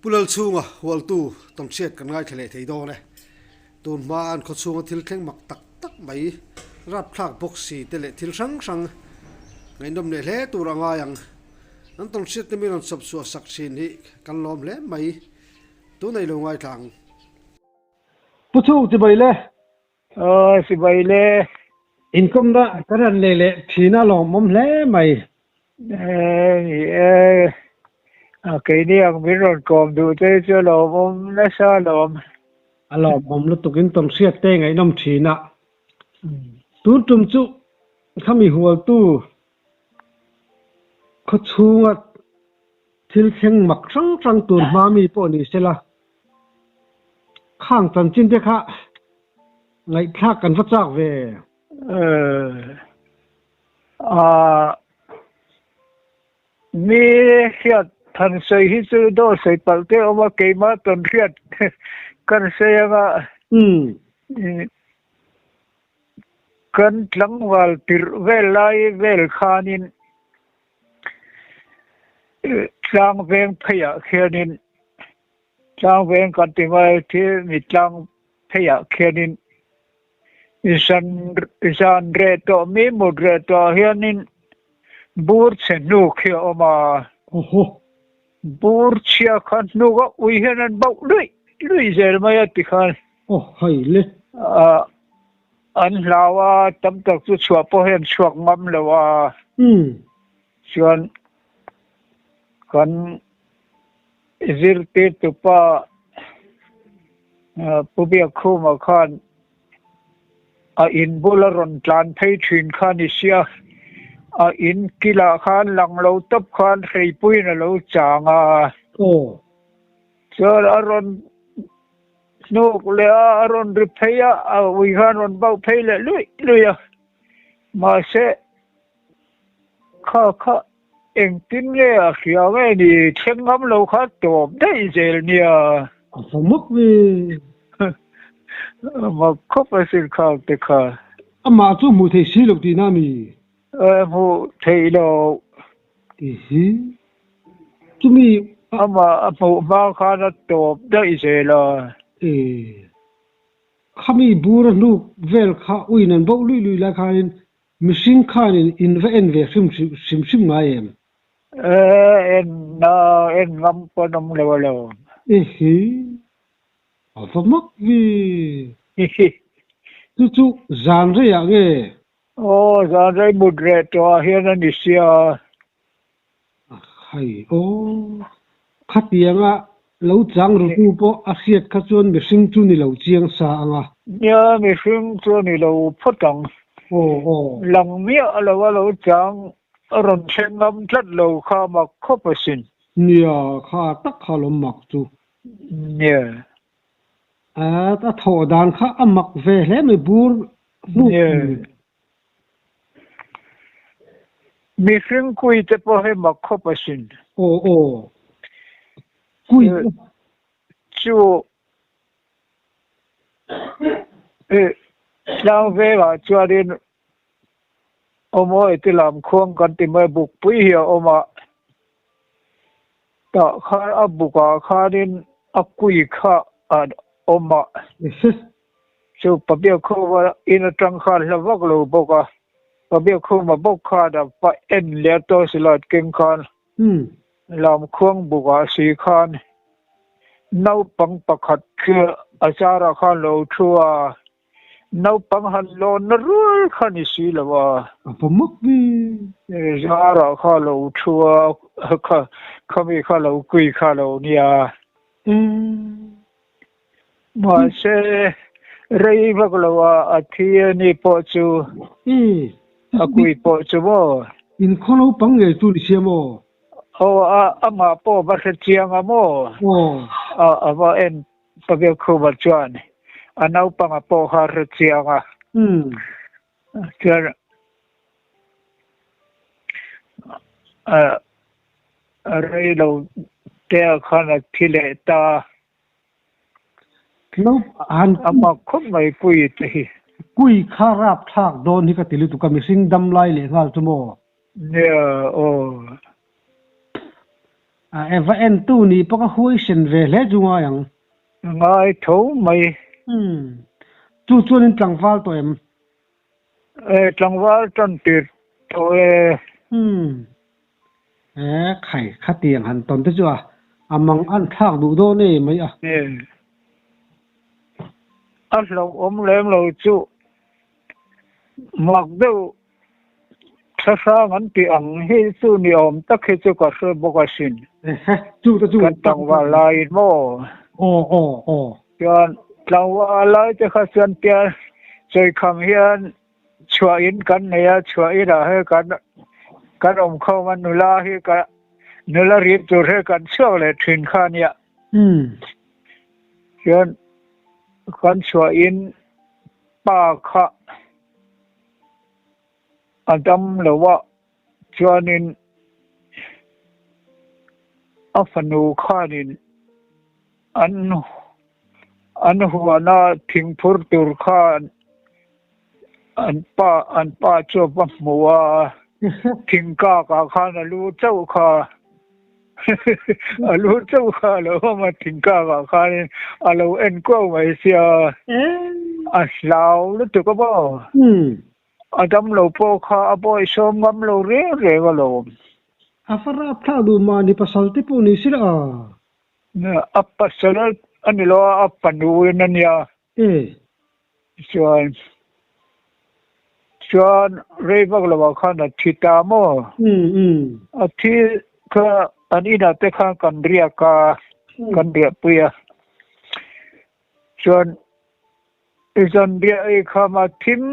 Pu Lalchhunga hualtu tawnhriat kan ngaithla leh thei dawn e. Tun hma an khawchhunga thil thleng mak tak tak mai rapthlak bawk si te leh thil hrang hrang ngaihnawm leh hle tur a ngai ang. An tawnhriat te mi rawn chawp chhuah sak thin hi kan lawm hle mai. Tun ei lo ngaithla ang. Pu Chhung chibai le. Aw chibai le. Inkawmna kan han nei leh thin a lawmawm hle mai. Ni e, keini ang min rawn kawm duh te chu a lawmawm nasa alawm. A lawmawm lutuk in tawnhriat te ngaihnawm thin a. Tun tum chu khami hualtu khawchhunga thil thleng mak hrang hrang tur hma mi pawh ni sela, khang chanchin te kha ngaihthlak kan va chak ve. Mi hriat han sawi hi chu dawr sawi palh te awm a, keimah tawn hriat kan sawi anga kan tlangval tirh vel lai vel khanin tlang veng pheiah khianin tlang veng kan ti mai khi mi tlang pheiah khianin Zan reh tawh mi mut reh tawh ah hianin bur chhe hnuk hi a awm a. Bur chhia kha hnuk a ui hian an bauh luih luih zel mai a ti khan. Aw hai le. An hlau a, tam tak chu chhuah pawh hian chhuak ngam lo a. Chuan kan zirtirtupa Pu Biakkhuma khan a in bula rawn tlan phei thin kha ni sia, a in kilah khan lang lo tawp khan hreipuiin a lo chang a. Chuan a rawn hnuk leh a, a rawn ri phei a, a ui khan rawn bauh phei leh luih luih a. Mahse, kha kha Engtin nge a hria nge ni thleng ngam lo kha tawp daih zel nia. A va mak ve. A mak khawp a sin khang te kha. Amah chu hmuh theih si lo tihna mi? Hmuh theih lo. Ihi. Chumi. Amah a hmuh hma khan a tawp daih zel a. E. Khami bur a hnuk vel kha uin an boh luih luih lai khanin Mihring khanin in va en ve hrim hrim hrim ngai em? E, en na, en ngam pawn awm lo a lo. Ehe, a va mak ve. Chu chu zan reiah nge? Aw, zan rei mut reh tawh ah hian a ni sia. Hai aw, khatianga lo chang rutu pawh a hriat kha chuan mihring chu ni lo chiang sa ang a. Nia, mihring chu a ni lo phawt ang. Aw aw. Lang miah lo a lo chang a rawn thleng ngam tlat lo kha mak khawp asin. Nia, kha tak kha lawm mak chu. Nia. A thawh dan kha a mak ve hle mai bur hnuk. Nia. Mihring kui te pawh hi mak khawp asin. Aw aw. Kui te. Chu tlang vengah chuanin awmawi te lam khuang kan ti mai bukpui hi a awm a, tah khan a bukah khanin a kui kha a awm a. Chu Pabiakhuma in atang khan hla vak lo bawk a, Pabiakhuma bawk khan a pa en leh a tawsilat keng khan Lamkhuang bukah si khan naupang pakhat khi a zarah khan lo thu a, naupang han lawn na rual kha ni si lo a. A va mak ve. Zarah kha lo thu a, khami kha lo kui kha lo nia. Mahse, rei vak lo a a thi a ni pawh chu, a kui pawh chu maw? In khaw naupang ngei chu ni sia maw? Aw, a amah pawh va hre chiang a maw? Aw. A va en Pavel Khuba chuan a naupanga pawh kha a hre chiang a. Chuan a rei lo te ah khan a thi leh ta. A mak khawp mai kui te hi. Kui kha rap thlak dawn hi ka ti lutuk a, mihring dam lai leh nghal chu maw? Nia aw. A va entu nih pawh ka huaisen ve hle chu ngai ang. Ngai tho mai. Umm. Chu chuan in tlangval tawh em? E, tlangval tan tir tawh e. Umm. E, khai, khatiang han tawn te chu a, a mang an thlak duh dawn e mai a. E. A hlauhawm lem lo chu mak deuh Thlahrang an tih ang hi chu ni awm tak hi chu ka hre bawk asin. Chu te chu. Kan tlangval laiin maw? Aw aw aw. Chuan tlangval lai te kha chuan tia chawikham hian chhuah in kan nei a, chhuah inah hi kan kan awm khawm a, nula hi ka nula rim tur hi kan chhuak leh thin kha ania. Umm. Chuan kan chhuah in pa kha A dam lo a, chuanin a fanu khanin an an huana thingphur tur khan an pa an pa chu a va hmu a, thingkakah khan a lu chauh kha A lu chauh kha a lo awm a, thingkakah khanin a lo en kuau mai sia, a hlau lutuk a maw? A damlo pawh kha a bawihsawm ngam lo reng reng alawm. A fa rapthlak duh mahni pasal te pawh ni sila a. A pasal a ni lo a, a panuin a nia. E. Chuan chuan rei vak lovah khan a thi ta maw? A thi kha an inah te khan kan riak a, kan riahpui a. Chuan i zan riah ei kham a thim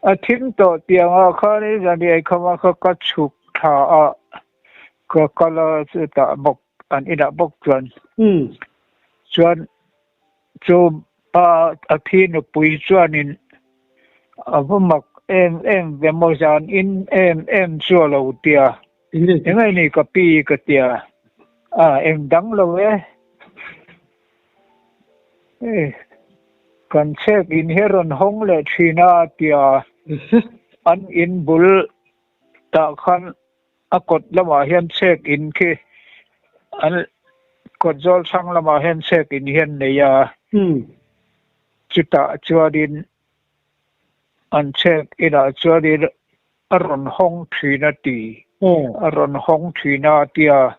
a thim tawh tiangah khan i zan riah ei kham a kha ka chhuk thla a, ka kal a chutah bawk an inah bawk chuan. Chuan Chu pa a thi nupui chuanin a va mak em em ve maw zan in em em chu a lo tia. Engei ni ka pi ka tia. A eng dang lo e. Hei kan chhek in hi a rawn hawng leh thin a tia. An in bul tah khan A kawt lamah hian chhek in khi an kawt zawl chhang lamah hian chhek in hian nei a, chutah chuanin an chhek inah chuanin a rawn hawng thin a ti, a rawn hawng thin a tia,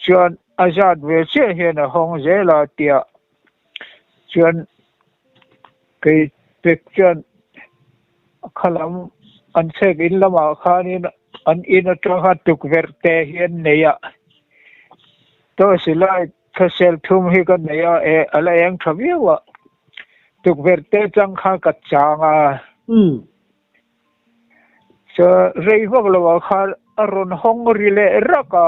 chuan a zat ve chiah hian a hawng zel a tia, chuan kei pek chuan Khalam an chhek in lamah khanin an in atanga tukverh te hi an nei a, torch light thasel thum hi ka nei a, eh a la eng tha viau a, tukverh te chang khan ka chang a, chuan rei vak lovah khan a rawn hawng ri leh rak a,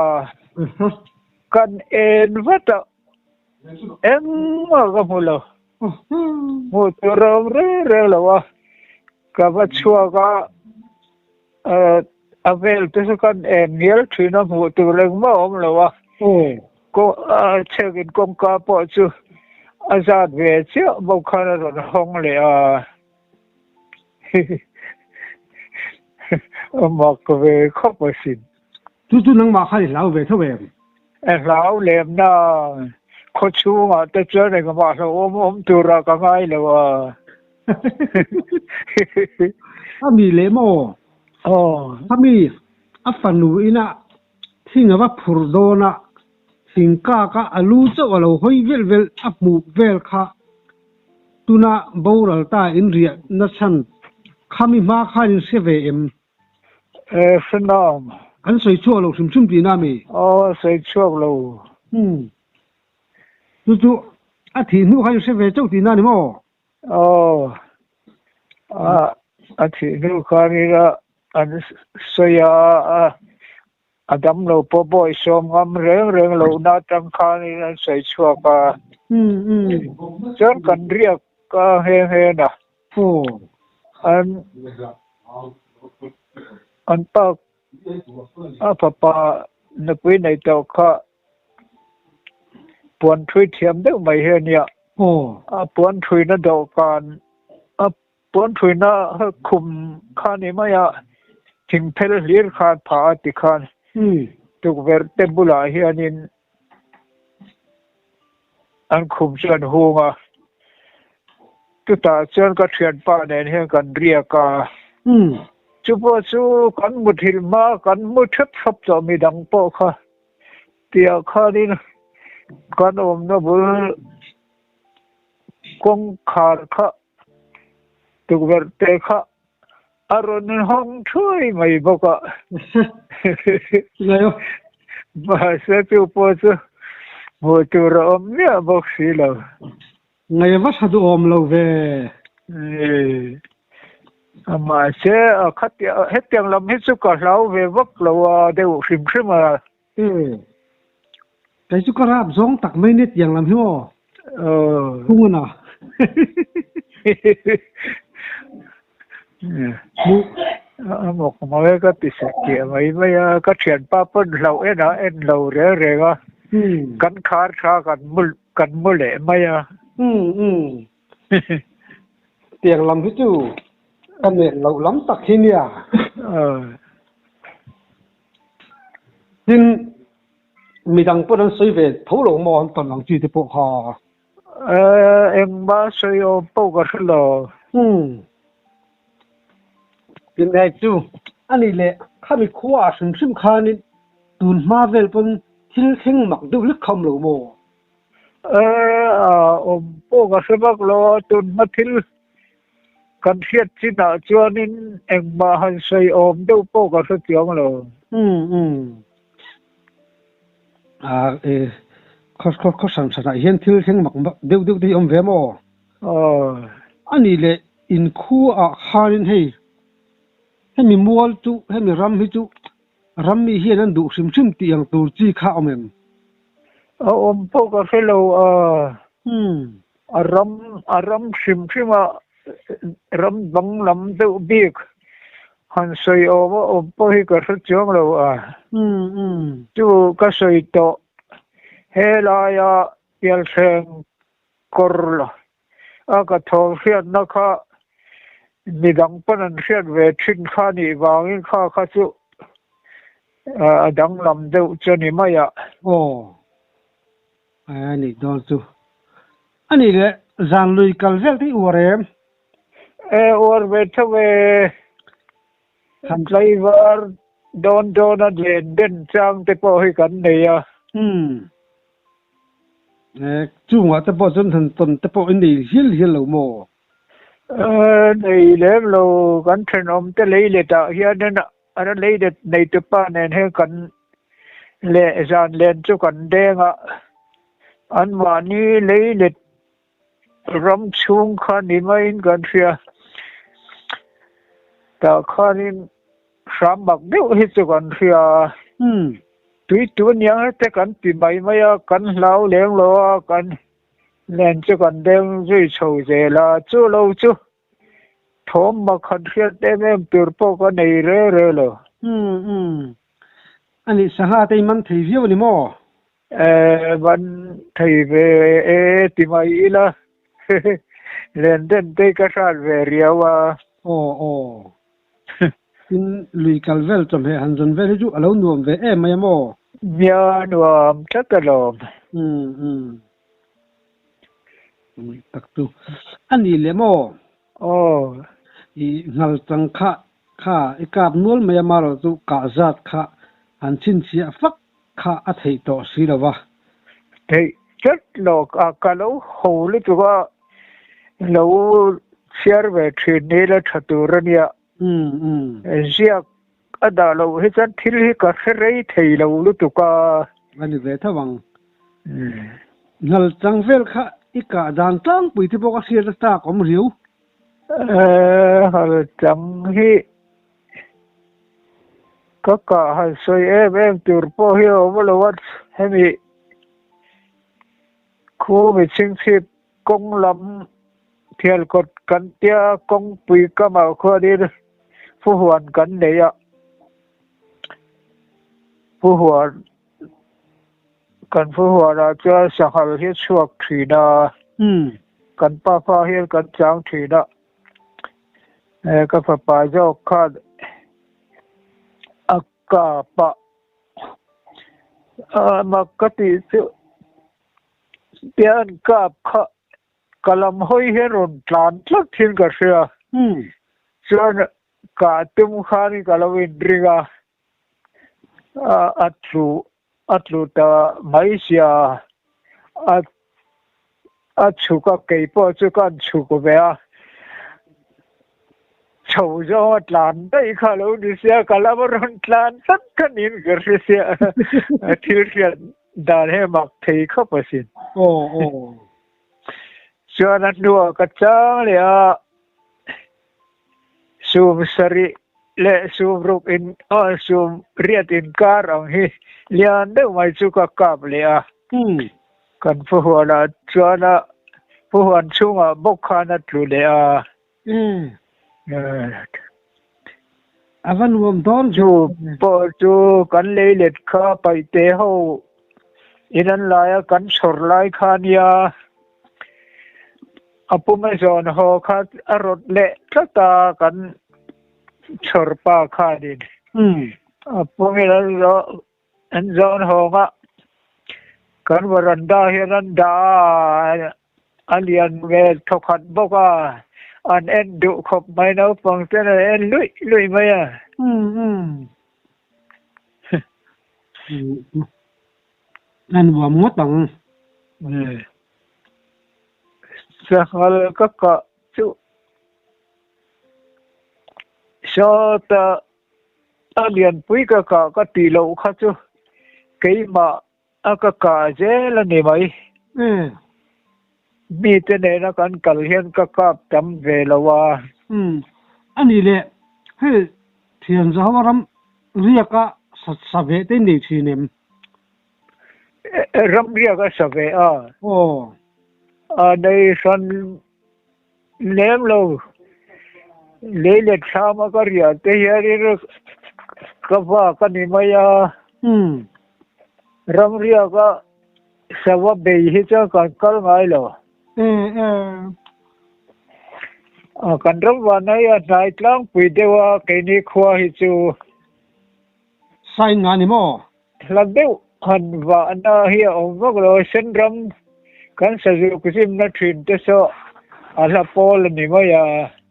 kan en vat a, engmah ka hmu lo. Hmuh tur a awm reng reng lo a, ka va chhuak a, a vel te chu kan en ngial thin a, hmuh tur engmah a awm lo a, chhek in kawngka pawh chu a zat ve chiah bawk khan a rawn hawng leh a, a mak ve khawp asin. Chu chu nangmah kha i hlau ve tho em? E hlau lem na, khaw chhungah te chuan engmah hlauhawm awm turah ka ngai lo a. A mi leh maw? Aw. A mi, a fanu ina thing a va phur dawn a, thing kak a a lu chauh a lo hawi velh velh a hmuh vel kha tuna boral ta in riah na chhan khami hma khan in hre ve em? E hrenawm. An sawi chhuak lo hrim hrim tihna mi? Aw sawi chhuak lo. Umm. Chu chu a thih hnu kha i hre ve chauh tihna ni maw? Aw. A a thih hnu khan ila an sawi a, a dam lo pawh bawi sawm ngam reng reng lohna atang khanin an sawi chhuak a. Chuan kan riak a nghe nghe na. An an pa a fapa nupui nei tawh kha puan thui thiam deuh mai hi a nia. A puan thuina dawhkan a Puan thuina khum kha ni mai a, thing phel hlir khan phah a ti khan. Tukverh te bulah hianin an khum chu an hung a, chutah chuan ka thianpa nen hian kan riak a. Chu pawh chu kan muthilh hma kan mu thep thap tawh midang pawh kha tiah khanin kan awmna bul kawngkhar kha tukverh te kha a rawn hawng thuai mai bawk a. Mahse chu pawh chu hmuh tur a awm miah bawk si lo. Ngaih va tha duhawm lo ve. Mahse khatiang hetiang lam hi chu ka hlau ve vak lo a deuh hrim hrim a. Kei chu ka rap zawng tak mai nia tiang lam hi aw. Phung ana. A mawk mai ka ti sek tih mai mai a, ka thianpa pawn hlauh en ah en lo reng reng a, kan khar tha kan mu kan mu leh mai a. Tiang lam hi chu ka nen loh lam tak hi nia. Tin, midang pawn an sawi ve tho lo maw an tawn ang chi te pawh kha. Engmah sawi awm pawh ka hre lo. Umm. Tin hei chu a nih leh khami khua ah hrim hrim khanin tun hma vel pawn thil thleng mak deuh hlek kha awm lo maw? Awm pawh ka hre vak lo a, tun hma thil Kan hriat chinah chuanin engmah han sawi awm deuh pawh ka hre chiang lo. Umm umm. Ah e khaw khaw khaw hran hranah hian thil thleng mak mak deuh deuh te hi awm ve maw? Aw. A nih leh inkhuaah khanin hei hemi mual chu hemi ram hi chu rammi hian an duh hrim hrim tih ang tur chi kha awm em? A awm pawh ka hre lo a. Umm. A ram a ram hrim hrima ram danglam deuh bik han sawi awm a awm pawh hi ka hre chuang lo a. Chu ka sawi tawh helaia pialthleng kawr a ka thawm hriatna kha midang pawn an hriat ve thin kha nih vangin kha kha chu a danglam deuh chu a ni mai a. Aw. A nih dawn chu. A nih leh zan lui kal vel te i uar em? E uar ve tho e. Tlaivar dawn dawna len den chang te pawh hi kan nei a. Umm. E chungah te pawh chuan han tawn te pawh i nei hial hial lo maw? E nei lem lo, kan thenawm te lei letah hianin An leilet neitupa nen hian kan leh zan len chu kan deng a, anmahni leilet ram chhung kha ni maiin kan hria. Tah khanin hram mak deuh hi chu kan hria a, tui tun iang hete kan ti mai mai a, kan hlau leng lo a, kan len chu kan deng zui chho zel a, chu lo chu Thawm mak han hriat em em tur pawh ka nei re re lo. Umm umm. A nih sangha te i man thei viau a ni maw? Eh, man thei ve e ti mai ila. Len den te ka hrat ve riau a. Aw aw. Tin, lui kal vel chawhmeh han zawn vel hi chu a lo nuam ve em mai a maw? Nia nuam tlat alawm. Umm umm. Tak chu a ni leh maw? Aw. I nghal chang kha kha i kap nual mai a marawh chu kah zat kha han chhinchhiah fak kha a theih tawh si lo va. Theih tlat lo a ka lo ho lutuk a, lo chhiar ve thin ni la tha tur a nia. Umm umm. Ziak a dah loh hi chuan thil hi ka hre rei thei lo lutuk a. A ni ve tho ang. Ngal chang vel kha i kah dan tlangpui te pawh ka hriat a chak awm riau. Ngal chang hi ka kah han sawi em em tur pawh hi a awm lo a, hemi khu mi chhingchhip kawng lam Thialkawt kan tia kawngpui kamah khuanin Phuhuan kan nei a, Phuhuan kan Phuhuanah chuan sanghal hi a chhuak thin a, kan pafa hian kan chang thin a, ka fapa zawk khan a kap a. A mak ka tih chu pian kap kha ka lam hawi hian rawn tlan tlat thin ka hria. Chuan kah tum khanin ka lo inring a, a tlu a tlu ta mai sia a a chhuk a kei pawh chu ka han chhuk ve a chho zawng a tlan daih kha lo ni sia ka lama rawn tlan tlat kha niin ka hre sia a thil hriat dan hi a mak thei khawp asin. Aw aw. Chuan a hnuah ka chang leh a. Sum sarih leh sum ruk in aw sum riat inkar ang hi lian deuh mai chu ka kap leh a. Kan phuhuanah chuan a phuhuan chhungah bawk khan a tlu leh a. A va nuam dawn Chu pawh chu kan lei let kha paihte ho in an laia kan chhawr lai kha nia. A pum a zawn haw kha a rawt leh tlat a, kan chhawr pa khanin a pumin an zawn hawng a, kan varanda hian an dah a, a lian ve thawkhat bawk a, an en duh khawp mai naupang ten an en luih luih mai a. A nuam ngawt ang. Sanghal ka kah chu sawta a lianpui ka kah ka tih loh kha chu keimah a ka kah zel a ni mai. Mite nena kan kal hian ka kap tam ve lo a. A nih leh hei thian Zahova ram riaka sa ve te nei thin em? Ram riak a sa ve a. Aw. A nei hran lem lo. Lei leh thlam a ka riah te hianin ka vak a ni mai a. Umm. Ram riak a sava bei hi chuan kan kal ngai lo. E e. A kan ram vanna hi a hnai tlangpui deuh a keini khua hi chu. Sain nga ni maw? Hla deuh han vahna hi a awm vak lo a, Senram kan sazuk zimna thin te saw a hla pawl a ni mai a.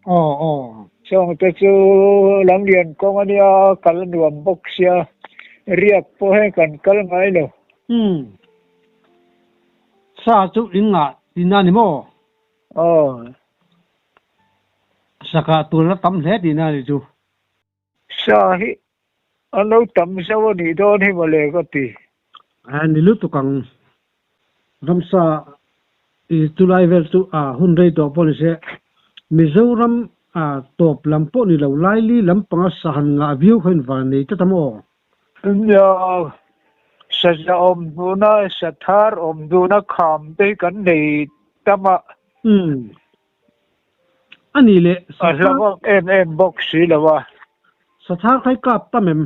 Aw aw. Chawng te chu Lamlian kawng a nia, kal a nuam bawk sia, riak pawh heng kan kal ngai lo. Umm. Sa chu in ngah tihna a ni maw? Aw. Sakah tur la tam hle tihna a ni chu. Sa hi a lo tam zauh a nih dawn hi mawle ka ti. A ni lutuk ang. Ramsa i chulai vel chu a hun rei tawh pawh ni se, Mizoram a tawp lam pawh ni lo, Laili lampanga sa han ngah viau kha in van nei tlat a maw? Nia, saza awm duna, sathar awm duna kham te hi kan nei tam a. Umm. A nih leh A hla vak em em bawk si lo a. Sathar khai kap tam em?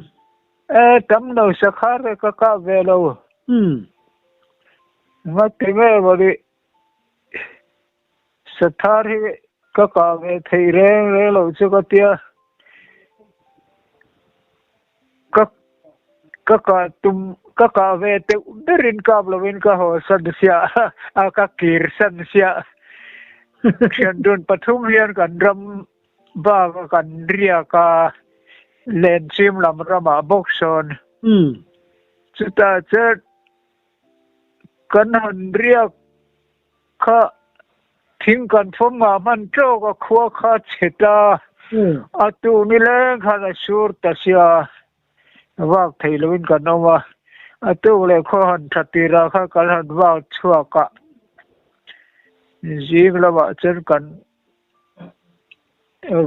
E, tam lo, sakhar e ka kap ve lo. Umm. Ngati nge mawni sathar hi ka kah ve theih reng reng loh chu ka tia. Ka ka kah tum ka kah ve teuh berin kap lovin ka haw san sia a ka kir san sia thian dun pathum hian kan ram bak a kan riak a lenchim lam ramah bawk sawn chutah chuan kan han riak Kha thing kan fawm ngah hman tawk a khua kha a chhe ta, a tu nileng khan a sur ta sia, vak thei loin kan awm a, a tuk leh khaw han tha tirah kha kan han vak chhuak a, zing lamah chuan kan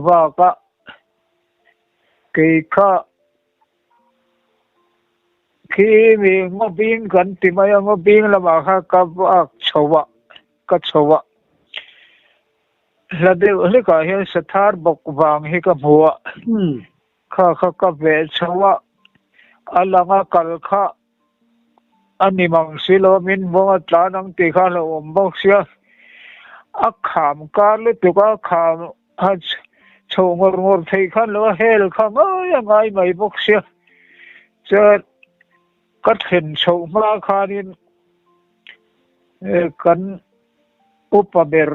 vak a, kei kha. Khi mi ngaw bing kan ti mai a, ngaw bing lamah kha ka vak chho a, ka chho a. Hla deuh hlekah hian sathar bawk vang hi ka hmu a, kha kha ka veh chho a, a lang a kal kha a ni mang si lo a, min vawng a tlan ang tih kha a hlauhawm bawk sia, a kham kar lutuk a, kham A chho ngawr ngawr thei khan lo a hel kha ngai a ngai mai bawk sia. Chuan Ka thlen chhoh hma khanin kan upa ber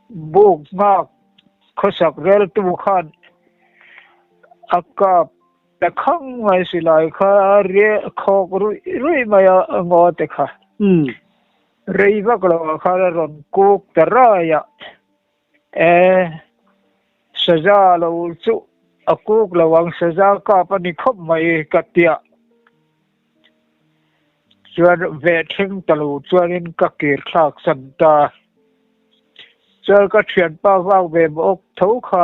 buk nghak khawsak reltu khan a kap ta khang mai silai kha a riah khawk ruih ruih mai a ngaw te kha. Rei vak lo ah khan a rawn kuk ta rai a, e saza lo chu a kuk lo ang saza kap a ni khawp mai ka tia. Chuan veh thleng ta lo chuanin ka kir thlak san ta. Chuan ka thianpa vak ve bawk tho kha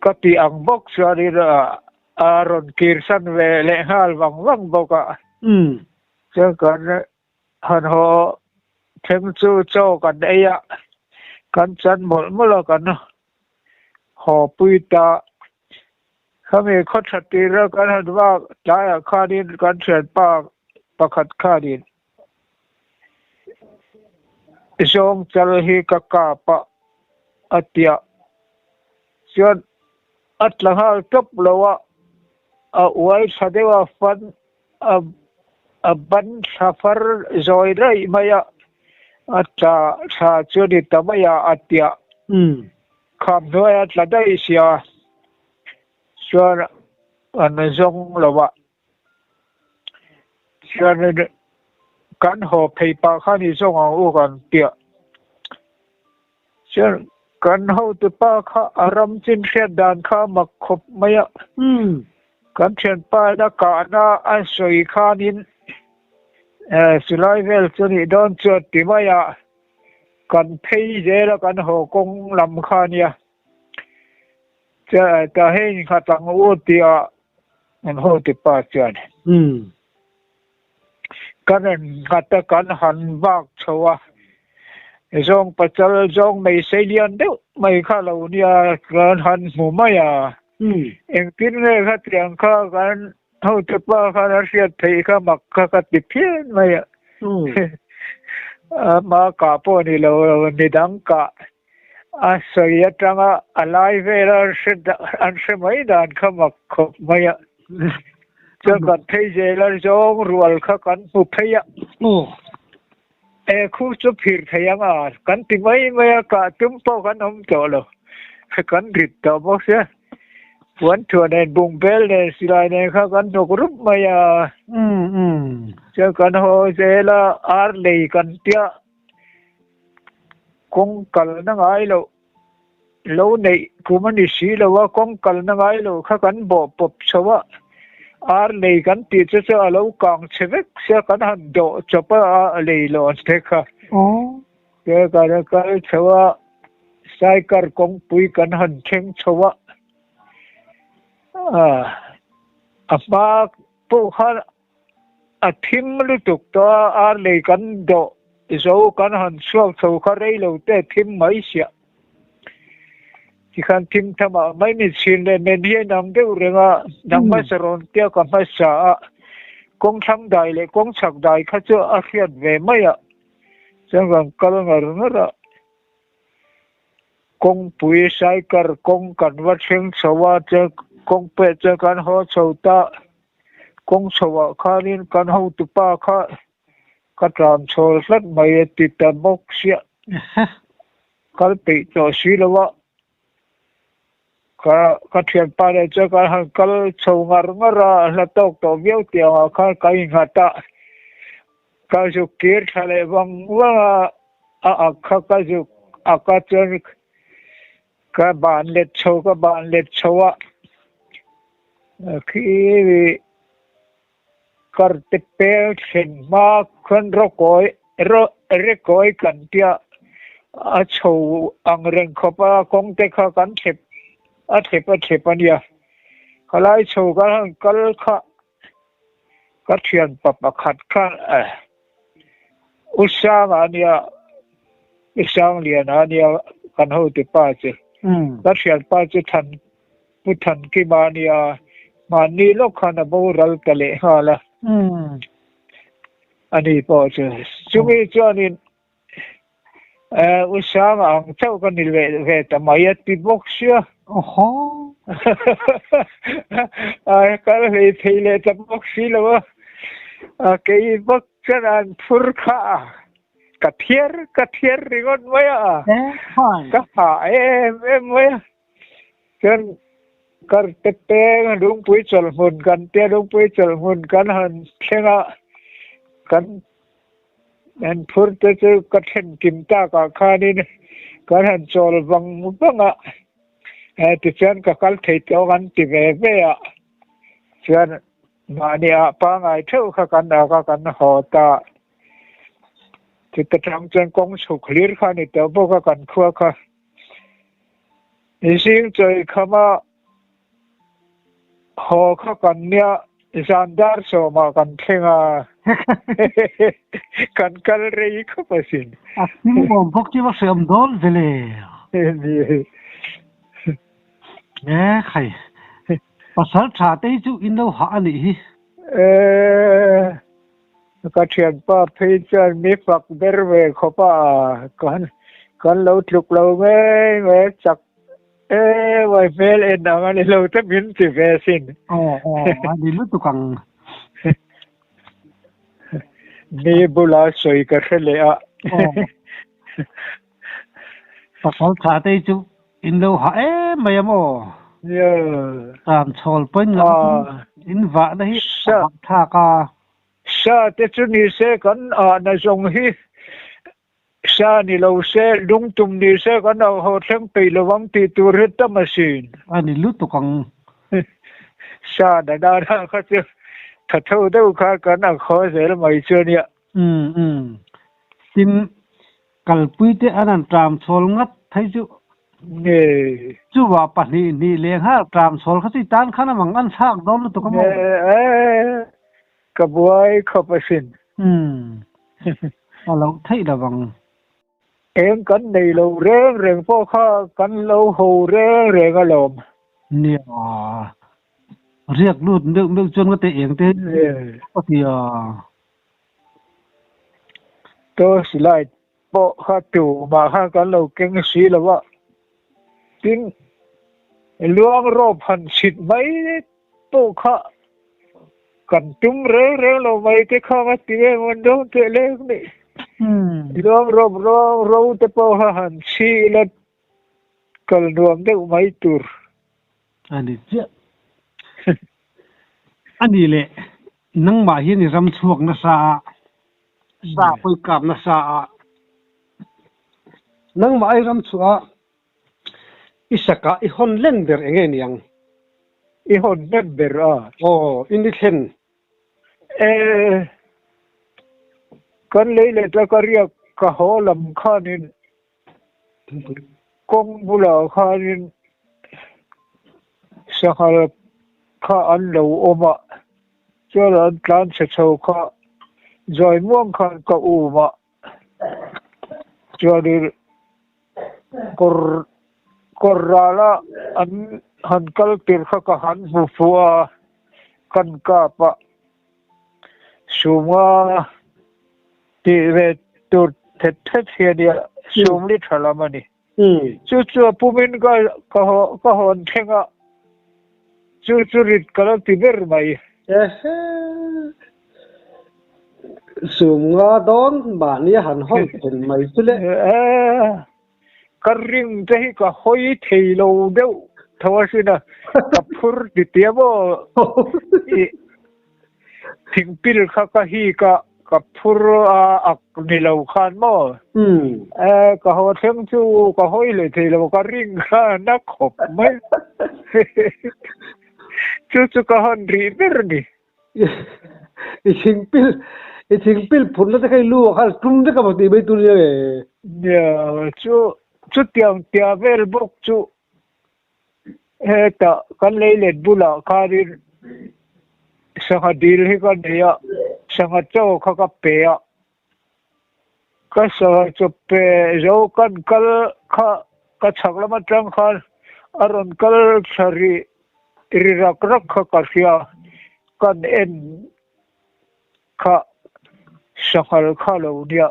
ka tih ang bawk chuanin a rawn kir san ve leh nghal vang vang bawk a. Chuan kan han haw thleng chu chaw kan ei a, kan chan mawlh mawlh a kan haw pui ta. Khami khaw tha tira kan han vak tlaiah khanin kan thianpa pakhat khanin zawng chal hi ka kap a a tia. Chuan a tla nghal tawp lo a, a uai tha deuh a fan A a ban thla far zawi raih mai a, a tla thla chu ni ta mai a, a tiah kham hnuai a tla daih sia chuan an zawng lo a, chuan kan haw phei pah khan i zawng ang u kan tiah chuan kan hotupa kha a ram chin hriat dan kha a mak khawp mai a. Kan thianpa in a kahna a sawi khanin silai vel chu nih dawn chuan ti mai a, kan phei zel a kan haw kawng lam kha nia. Ta hei nghat ang u tia an haw ti pa chuan. Kan rawn nghat a kan han vak chho a, zawng pachal zawng mai sei lian deuh mai kha lo nia kan han hmu mai a. Engtin nge khatiang kha kan hotupa khan a hriat theih kha mak kha ka ti phian mai a. Ama kah pawh ni lo midang kah a sawi atanga a lai vela an hre mai dan kha mak khawp mai a. Chuan kan phei zel a zawng rual kha kan hmu phei a. E khu chu phir thei ang a, kan ti mai mai a, kah tum pawh kan awm tawh lo. Kan rit tawh bawk sia. Puan thuah nen bungbel nen silai nen kha kan hnawk rup mai a. Chuan kan haw zel a, ar lei kan tia kawng kalna ngai loh lo neih kum a ni si lo a, kawng kalna ngai lo kha kan bawh pawp chho a, ar lei kan tih chu chu a lo kang chhe vek sia kan han dawh chawp a, a lei lawn te kha. Te kan kal chho a, saikar kawngpui kan han thleng chho a, a hma pawh khan A thim lutuk tawh a, ar lei kan dawh zo kan han chhuak chho kha rei lo te thim mai siah. Tikhan thim thamah mai mi chhin leh men hi a inang deuh reng a, nang hmasa rawn tia ka hmasa a, kawng thlang dai leh kawng chhak dai kha chu a hriat ve mai a, chuan kan kal ngar ngar a. Kawngpui saikar kawng kan va thleng chho a, chuan kawngpeh chuan kan haw chho ta. Kawng chhoah khanin kan hotupa kha ka tlan chhawl hlat mai a ti ta bawk sia. Kal peih tawh si lo a, ka ka thianpa leh chuan kan han kal chho ngar ngar a, a hla tawk tawh viau tiangah khan ka innghat a. Ka zuk kir thla leh vang vang a, a ak kha ka zuk ak a chuan ka ban let chho ka ban let chho a khi kar te pel thlen hma khan rawkawi rekawi kan tia a chho ang reng khawp a kawng te kha kan thlep a thlep a thlep a nia khalai chho kan han kal kha Ka thianpa pakhat kha U Sanga a nia, U Sangliana a nia kan hotu pa chu. Ka thianpa chu Than Pu Thankima a nia, hmanni lawk khan a boral ta leh nghal a. Ani pawh chu. Chumi chuanin U Sanga ang chauh ka ni leh ve ta mai a ti bawk sia. A kal hlei thei leh ta bawk si lo a, a kei bawk chuan an phur kha a, ka thiar ka thiar ringawt mai a, ka hah em em mai a. Chuan karte peng lungpui chawlhhmun kan tia lungpui chawlhhmun kan han thleng a, kan An phur te chu ka thlen kim takah khanin kan han chawl vang vang a, tichuan ka kal thei tawh ang an ti ve ve a, chuan mahni ah pangai theuh kha kan ak a kan haw ta. Chuta tang chuan kawng chhuk hlir kha a ni tawh bawk a kan khua kha. Zing chawi kham a Haw kha kan nia zan dar sawmah kan thleng a, kan kal rei khawp asin. A hlim awm bawk chu va hreawm dawn ve le. Ni. E khai, pasal tha te hi chu in lo hah a nih hi. E, ka thianpa phei chuan mi fak ber ve khawp a, kan kan lo tluk lo ngei ngei chak E, vai hmel en ang a ni lo te min ti ve sin. Aw, aw, a ni lutuk ang. Mi bula sawi ka hre leh a. Aw. Pasal tha te hi chu in lo hah em mai a maw? Nia. Tlan chhawl pawhin ngam in vahna hi a hah thlak a. Sa te chu ni se kan ahna zawng hi Sa ni lo se, lungtum ni se kan au haw thleng peih lo ang tih tur hi tam asin. A ni lutuk ang. Sa na nana kha chu tha tho deuh kha kan ak haw zel mai chu ania. Umm umm. Tin, kalpui te an han tram chhawl ngat phei chu. Nge. Chuvah pahnih hnih leh nghal tram chhawl kha chu i tan khan amang an thlak dawn lutuk a maw? Nge. Ka buai khawp asin. Umm. A loh theih lo vang. Eng kan nei lo reng reng pawh kha kan lo ho reng reng alawm. Nia. Riak lut meuh meuh chuan ka teh eng te ka ti a. Torch light pawh kha tumah khan kan lo keng si lo a. Tin, luang rawp han chhit mai pawh kha kan tum reng reng lo mai te kha ka ti em an dawn teh lek ni. Luang rawp rawng ro te pawh kha han chhi ila kal nuam deuh mai tur. A ni chiah. A ni leh nangmah hian i ram chhuak nasa a, sa pawi kap nasa a, nangmah i ram chhuah a I sakah i hawn len ber eng nge niang? I hawn hnem ber a. Aw, in i thlen. E, kan lei leh ta ka riak ka haw lam khanin kawng bulah khanin sanghal kha an lo awm a, chuan an tlan chhe chho kha zawi muang khan ka um a, chuanin Kawr kawr rala an han kal tir kha ka han hmu fuh a, kan kap a sumnga tih ve tur thet thet hi a nia, sum li tha lam a ni. Chu chu a pumin ka ka ka hawn thleng a, chu chu rit ka lo ti ber mai. Ehe. Sum nga dawn mahni a han hawn thlen mai chu le. Ka ring te hi ka hawi thei lo deuh tho asin a, ka phur ti tia maw i thingpil kha ka hik a, ka phur a ak ni lo khan maw ka haw thleng chu ka hawi leh thei lo, ka ring kha na khawp mai. Chu chu ka hawn rih ber ni. I thingpil i thingpil phurna te kha i lu ah khan tum vek a maw tih mai tur nia nge? Nia, chu chutiang tia vel bawk chu hetah kan leilet bulah khanin sangha dil hi ka nei a, sangha chaw kha ka pe a, ka sangha chaw pe zo kan kal kha ka chhak lam atang khan a rawn kal thla rih ri rak rak kha ka hria, kan en kha sanghal kha lo nia.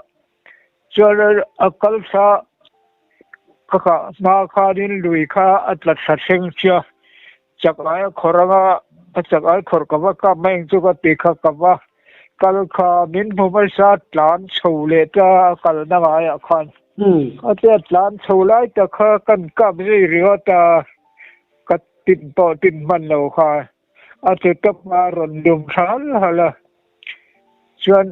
Chuan a kal thla ka kah hma khanin lui kha a tla thla thleng chia. Chak ai a khawrh anga a chak ai khawrh ka va kap mai ang chu ka ti kha ka va kal kha min hmu hmasa tlan chho leh ta a kalna ngaiah khan a tia tlan chho lai tak kha kan kap zui ringawt a ka tin pawh tin hman lo kha a che tawp a rawn lum tha hal hal a chuan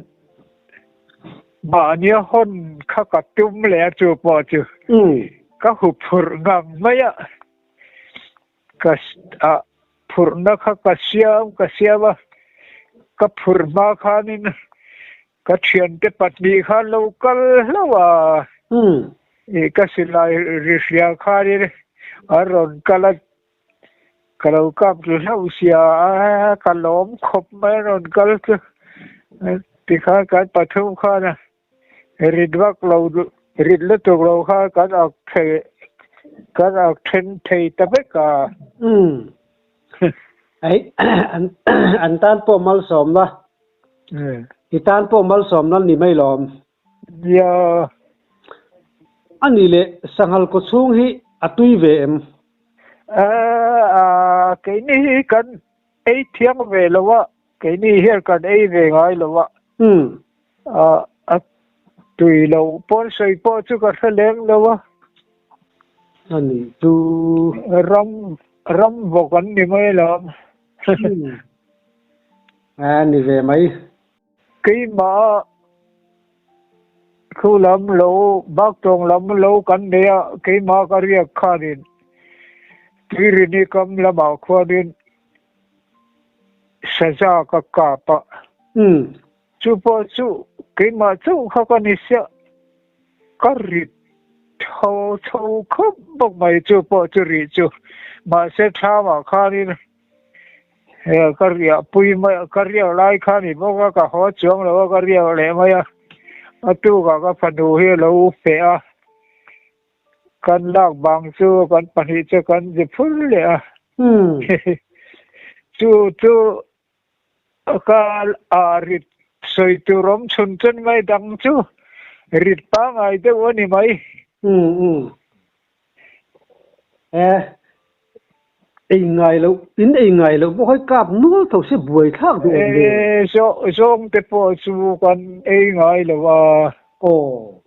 mahnia hawn kha ka tum leh a chu pawh chu ka huphurh ngang mai a. Ka ah phurhna kha ka siam ka siam a, ka phurh hma khanin ka thiante pahnih kha an lo kal hlauh a, ih ka silai ri hria khanin an rawn kal a, ka lo kap tlu hlauh sia a, ka lawm khawp mai an rawn kal chu, tikhan kan pathum khan a. Rit vak lo rit lutuk lo kha kan ak thei kan ak then thei ta vek a. Umm. Ei an an tan pawh malsawmna. I tan pawh malsawmna ni mai lawm. Nia. A nih leh sanghal kaw chhung hi a tui ve em? A keini hi kan ei thiang ve lo a. Keini hian kan ei ve ngai lo a. Umm. A tui lo pawn sawi pawh chu ka hre leng lo a. A nih chu. Ram ram vawk an ni mai lo. Umm. A ni ve mai. Keimah thu lam lo baktawng lam lo kan nei a, keimah ka riak khanin Tuirini kam lamah khuanin Saza ka kap a. Umm. Chu pawh chu keimah chauh kha ka ni sia, ka rit tho chho khawp bawk mai chu pawh chu rih chu. Mahse thlamah khanin he ka riah pui mai a, ka riak lai kha ni bawk a, ka haw chuang lo a, ka riak leh mai a. A tukah ka fanu hi a lo feh a. Kan lak bang chu kan pahnih chu kan zi phur leh a. Chu chu ka a rit sawi tur awm chhun chun mai dang chu rit pangai deuh a ni mai. E ei ngai loh in ei ngai loh bawk hei kap nual tho se buai thlak duh awm ve. E zawng te pawh chu kan ei ngai lo a. Aw.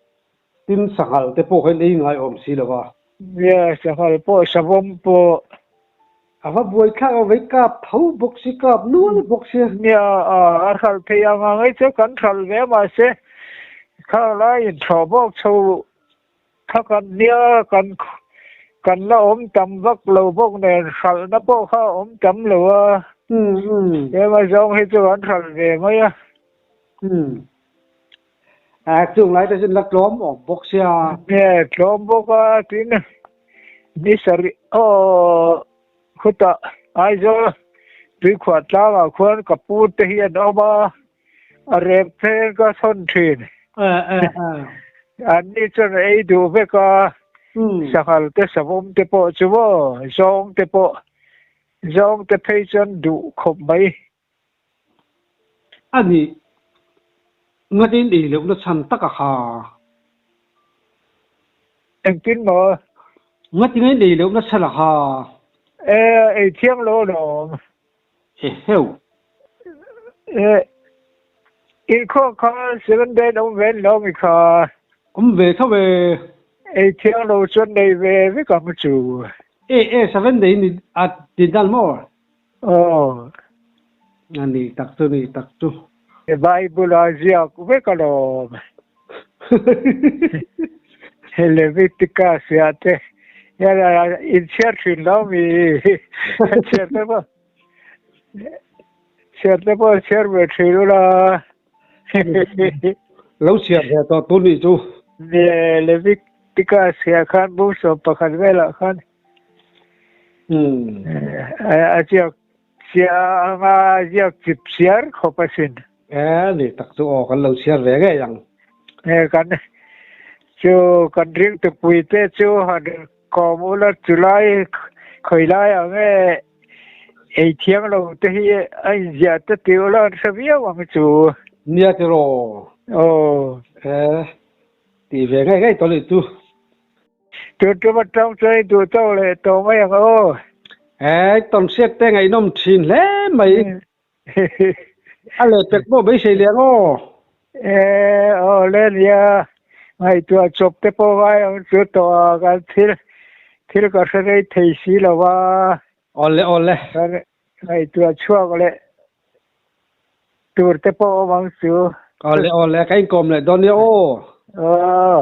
Tin sanghal te pawh kha in ei ngai awm si lo a. Nia, sanghal pawh, savawm pawh. A va buai thlak a, vei kap tho bawk si, kap nual bawk si. Nia, a hralh theih ang ang ei chu kan hralh ve mahse khang laiin thlawh bawk chho kha kan nia, kan kan la awm tam vak lo bawk nen hralhna pawh kha a awm tam lo a. Ema zawng hi chu kan hralh ve mai a. A chung lai te chuan la tlawm awm bawk sia. Nge tlawm bawk a tin ni sarih aw khutah Aizawl tuikhuah tlangah khuan ka pu te hi an awm a, a rep pheng ka thawn thin. An ni chuan a ei duh vek a, sanghal te savawm te pawh chu maw zawng te pawh zawng te phei chuan duh khawp mai. A nih, ngatin ei lohna chhan tak a kha. Engtin maw? Ngatin in ei lohna chhan a kha. E, ei thiang lo alawm. Eheu. E, inkhawm kha seven day an awm ve an lo mi kha. Awm ve tho e. Ei thiang lo chuan nei ve vek ang chu. E, e, seven day ni a ti dan maw? Aw. A ni tak chu ni tak chu. Bible a ziak vek alawm. Leviticus ah te hian in chhiar thin lo mi chhiar te pawh chhiar te pawh chhiar ve thin ula. Lo chhiar ve tawh tur nih chu. Leviticus ah khan bung 11 velah khan A ziak chiang a, ziak chip chhiar khawp asin. E, ni tak chu aw, kan lo chhiar ve ngei ang. E, kan chu kan ringtupui te chu han kawm ula chulai khawi lai ang e, ei thiang lo te hi a inziah te ti ula an hre viau ang chu. Nia tiraw? Aw. E, tih ve ngei ngei tawh ni chu. Tun tum atang chuan i duh tawk leh tawh mai ang aw. He tawnhriat te ngaihnawm thin hle mai. A lehpek pawh beisei leh ang aw. E aw le nia, ngaihtuah chawp te pawh ngai ang chu tawh a, kan thil thil ka hre rei thei si lo va. Awle awle. Kan ngaihtuah chhuak leh tur te pawh awm ang chu. Awle awle, ka inkawm leh dawn nia aw. Aw.